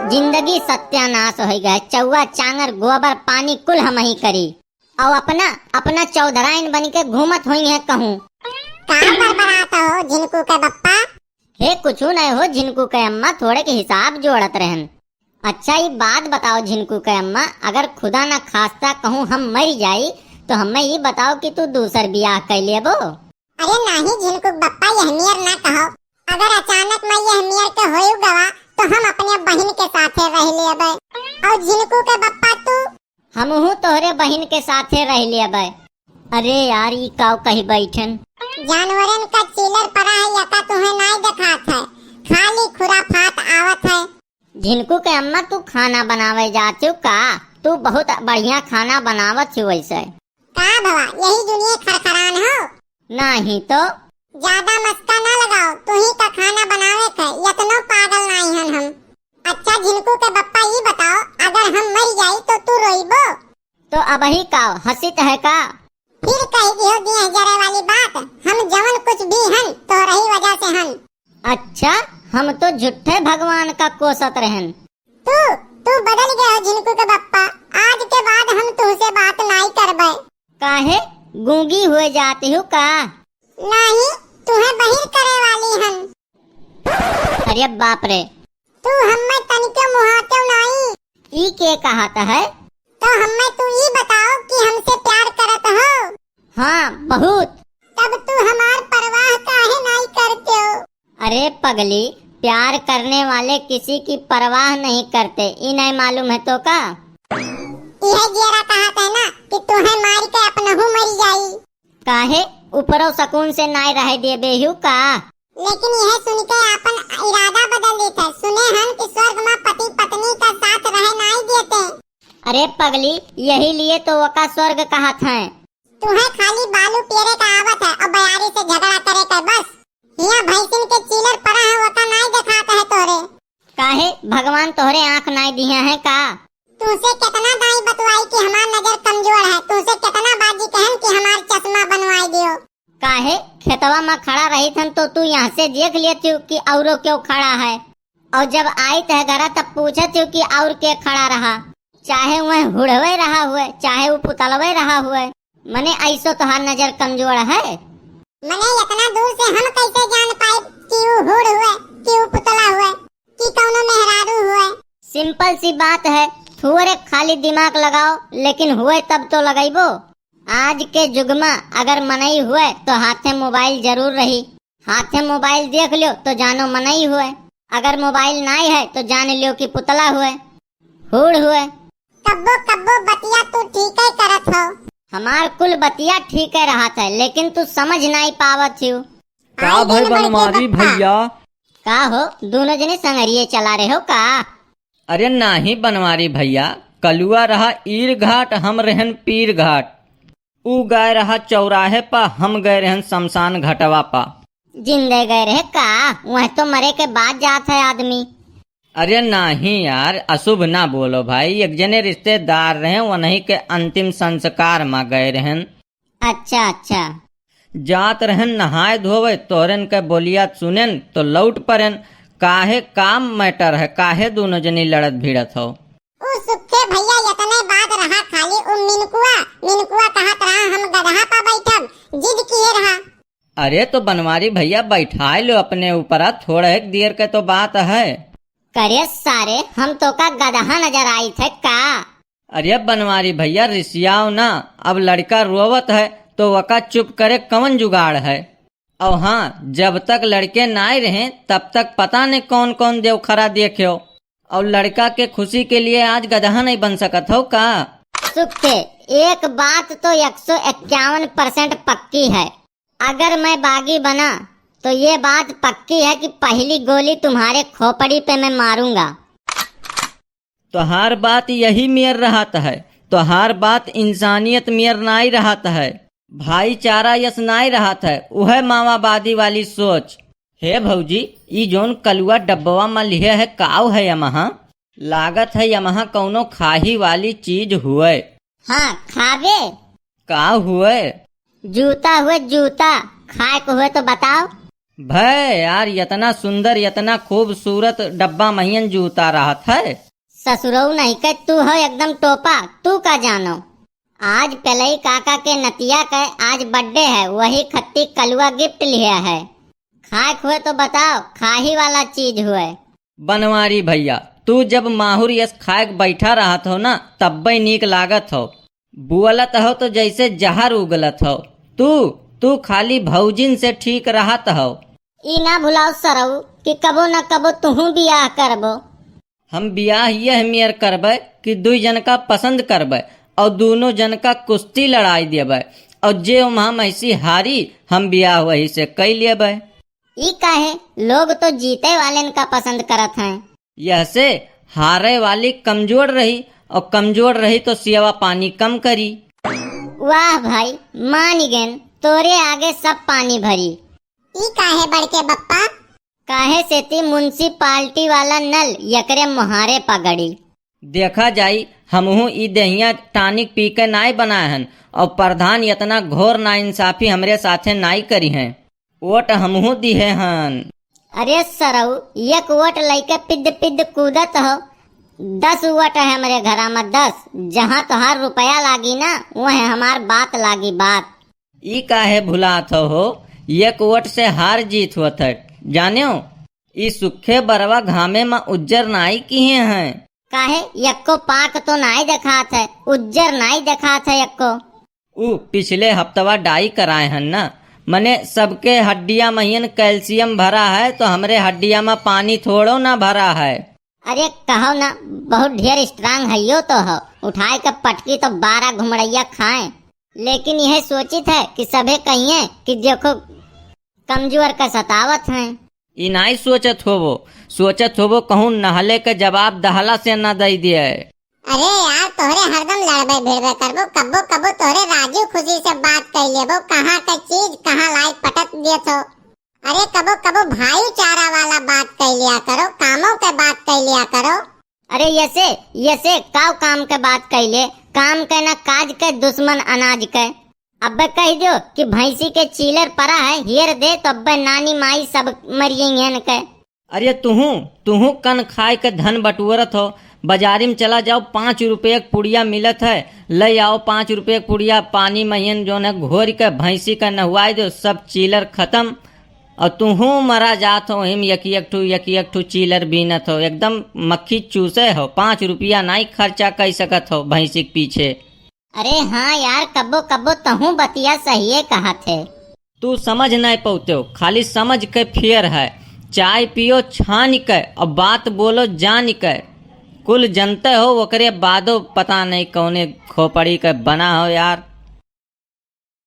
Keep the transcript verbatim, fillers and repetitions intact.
जिंदगी सत्यानाश होइ गए, चौवा चांगर गोबर पानी कुल हमही करी। अउ अपना, अपना चौधराइन बनिके घूमत होइहैं कहूँ। का बरबरात हो झिनकू के बप्पा? हे कुछू नहीं हो झिनकू के अम्मा, थोड़े के हिसाब जोड़त रहन। अच्छा, ई बात बताओ झिनकू के अम्मा, अगर खुदा न खास्ता कहूँ हम मरि जाई, तो हमें ई बताओ कि तू दूसर बियाह कइ लेबो? अरे नाही झिनकू के बप्पा, यह मियर ना कहो। अगर अचानक मैं यह मियर के होयु गवा, तो हम अपने बहिन के साथे रह लेबे। अउ झिनकू के बप्पा तू? हमहू तोहरे बहिन के साथे रह लेबे। अरे यार, ई काव कही बैठन? जानवरन का चीलर परा है, यका तुहें नाई देखात है, खाली खुराफात आवत है। झिनकू के अम्मा, तू खाना बनावे जात हो का? तू बहुत बढ़िया खाना बनावत हो वैसे। का भवा, यही जुनिये खरखरान हो? नाही तो। ज्यादा मस्का ना लगाओ, तुही का खाना बनावे के यतनो पागल नाही हन हम। अच्छा झिनकू के बप्पा, ई बताओ, अगर हम मर जाई तो तू रोइबो? तो अबही का हंसित है का? फिर कह दियो दिए जरे वाली बात, हम जवन कुछ भी हन तोहरही वजह से हन। अच्छा, हम तो झूठे भगवान का कोसत रहन। तू, तू बदल गए हो झिनकू के बप्पा, आज के बाद हम तुमसे बात नाई करबे। काहे, गूंगी हुए जाती हूँ का? नाही, तुहे बहिर करे वाली हन। अरे बाप रे। तू हम्मे तनिको मुहाते नाई। ई के कहत है? तो हम्मे तू ई बताओ कि हमसे प्यार करत हो? हाँ, बहुत। तब तू हमार परवाह काहे नाई करते हो? अरे पगली, प्यार करने वाले किसी की परवाह नहीं करते, ई नहीं मालूम है तो का? यह जियरा कहत है ना कि तुहे मार के अपनहू मर जाई। काहे, ऊपरो सुकून से नाय रहे देबे हु का? लेकिन यह सुन के आपन इरादा बदल देत है। सुने हन कि स्वर्ग में पति पत्नी का साथ रहे नाय देते। अरे पगली, यही लिए तो ओका स्वर्ग कहत हैं। तुहे खाली बालू पेरे का आवत है और बयारी से झगड़ा करे का बस। हिया भैंसिन के चीलर पड़ा है, ओका नाय देखात है तोरे। काहे, भगवान तोहरे आँख नाय दिया है का? तुमसे कितना दाई बतवाई कि हमार नजर कमजोर है, तुमसे कितना बाजी कहन कि हमार चश्मा बनवाई दियो। काहे, खेतवा में खड़ा रही थन तो तू यहाँ से देख लेती कि औरो क्यों खड़ा है, और जब आई तह घरा तब पूछती कि और के खड़ा रहा, चाहे वह हुड़वे रहा हुए, चाहे वो पुतलवे रहा हुए, मने ऐसो तोहार नजर कमजोर है। मने इतना दूर से हम कैसे जान पाए कि वो हुड़ हुए, कि वो पुतला हुए, कि कौनो मेहरारू हुए? सिंपल सी बात है, थोड़े खाली दिमाग लगाओ, लेकिन हुए तब तो लगाइबो। आज के जुग में अगर मनई हुए तो हाथे मोबाइल जरूर रही, हाथे मोबाइल देख लियो तो जानो मनई हुए, अगर मोबाइल नाई है तो जान लियो कि पुतला हुए, हुड़ हुए। कब्बो कब्बो बतिया तू ठीक है करत हो। हमार कुल बतिया ठीक है रहत है, लेकिन तू समझ नाई पावत हियो। का भाई बनवारी भैया? का हो, दोनों जने संगरिये चला रहे हो का? अरे नाही बनवारी भैया, कलुआ रहा ईर घाट, हम रहन पीर घाट। ऊ गए रहा चौराहे पा, हम गए रहन शमशान घटवा पा। जिंदे गए रहे का? वह तो मरे के बाद जात है आदमी। अरे नाही यार, अशुभ ना बोलो भाई, एक जने रिश्तेदार रहे, उन्हीं के अंतिम संस्कार मा गए रहन। अच्छा, अच्छा। जात रहन नहाए धोवे, तोरन के बोलिया सुनेन तो लौट परेन। काहे काम matter है, काहे दोनों जनी लड़त भिड़त हो? उ सुखे भैया, इतने बात रहा, खाली उ मिनकुआ, मिनकुआ कहत रहा हम गदहा पा बैठब, जिद किए रहा। अरे तो बनवारी भैया बैठाए लो अपने ऊपरा, थोड़ा एक देर के तो बात है। करे सारे, हम तोका गदहा नजर आई थे का? अरे बनवारी भैया, रिसियाओ ना, अब लड़का रोवत है तो वका चुप करे कवन जुगाड़ है? और हाँ, जब तक लड़के नाय रहे तब तक पता नहीं कौन कौन देवखरा देख्यो। और लड़का के खुशी के लिए आज गदहा नहीं बन सकत हो का? सुखे, एक बात तो एक सौ इक्यावन percent पक्की है, अगर मैं बागी बना तो ये बात पक्की है कि पहली गोली तुम्हारे खोपड़ी पे मैं मारूंगा। तोहार बात यही मेर रहत है, तोहार बात इंसानियत मेर नाई रहत है, भाईचारा यस नाई रहत है, उहे मावाबादी वाली सोच। हे भौजी, ई जोन कलुआ डब्बवा में लिहे है, काव है यमहा? लागत है यमहा कौनो खाही वाली चीज हुए। हाँ, खाबे। का हुए? जूता हुए, जूता। खाए को हुए तो बताओ। भय यार, यतना सुंदर, यतना खूबसूरत डब्बा महियन जूता रहत है। ससुरऊ नहीं के तू हो एकदम टोपा, तू का जानो। आज पेलई काका के नतिया के आज birthday है, वही खत्ती कलुआ gift लिया है। खाए हुए तो बताओ, खाही वाला चीज हुए। बनवारी भैया, तू जब माहुर यस खाए के बैठा रहत हो ना, तब्बे नीक लागत हो। बोलत हो तो जैसे जहर उगलत हो। तू, तू खाली भौजिन से ठीक रहत हो। ई ना भुलाओ सरऊ कि कबो न कबो तुहूँ बियाह करबो। हम बियाह यह मेर करबै कि दुई जन का पसंद करबै और दोनों जन का कुश्ती लड़ाई देबै और जे उम्हा मैसी हारी, हम बियाह वही से कई लेबै। ई काहे? लोग तो जीते वालेन का पसंद करत हैं। यह से हारे वाली कमजोर रही और कमजोर रही तो सेवा पानी कम करी। वाह भाई, मान गेन, तोरे आगे सब पानी भरी। ई काहे बड़के बप्पा? काहे सेती म्युनिसिपालिटी वाला नल यकरे मुहारे पगड़ी। देखा जाई, हमहू ई देहिया टॉनिक पी के नाई बनाए हन और प्रधान यतना घोर नाइंसाफी हमरे साथे नाई करी हैं। वोट हमहू दिहे हन। अरे सरऊ, एक वोट लइके पिद पिद कूदत हो, दस वोट है हमरे घरा में, दस। जहाँ तोहार रुपया लागी ना, वह हमार बात लागी, बात। ई काहे भुलात हो, हो? एक वोट से हार जीत होत है, जान्यो? ई सुखे बरवा घामे में उज्जर नाई किहे हैं। काहे, यक्को पाक तो नाई देखात है, उज्जर नाई देखात है यक्को। ऊ पिछले हफ्तवा डाई कराए हन ना, मने सबके हड्डिया महियन कैल्शियम भरा है, तो हमरे हड्डिया में पानी थोड़ो ना भरा है। अरे कहो ना, बहुत ढेर strong हइयो तो हो, उठाए के पटकी तो बारह घुमड़ैया खाए। लेकिन यह सोचित है कि सभे कहिए कि देखो कमजोर के सतावत हैं। ई नाई सोचत होबो, सोचत होबो कहूँ नहले के जवाब दहला से न दई दिए। अरे यार, तोहरे हरदम लड़बे भिड़बे करबो, कब्बो कब्बो तोहरे राजी खुशी से बात कर लेबो, कहाँ के चीज कहाँ लाई पटक देत हो। अरे कबो कबो भाईचारा वाला बात कर लिया करो, कामों के बात कर लिया करो। अरे यसे, यसे काव काम के बात कैले, काम के ना काज के, दुश्मन अनाज के। अब्बे कह दियो कि भैंसी के चीलर परा है, हेर दे तो अब्बे नानी माई सब मरियेंगे इनके। अरे तुहू, तुहू कन खाए के धन बटोरत हो, बाजारी में चला जाओ, पाँच रुपये के पुड़िया मिलत है, ले आओ पाँच रुपये के पुड़िया, पानी महियन जोन है घोर के भैंसी का नहुआए दो, सब चीलर खत्म। और तुहू मरा जात हो, हिम यकी एक ठू, यकी एक ठू चीलर बीनत हो, एकदम मक्खी चूसे हो, पाँच रुपया नाई खर्चा कर सकत हो भैंसी के पीछे। अरे हाँ यार, कब्बो कब्बो तहूँ बतिया सहिए कहत है। तू समझ नाई पौते हो, खाली समझ के फेर है। चाय पियो छान के और बात बोलो जान के। कुल जनते हो, ओकरे बादो पता नहीं कौने खोपड़ी के बना हो यार।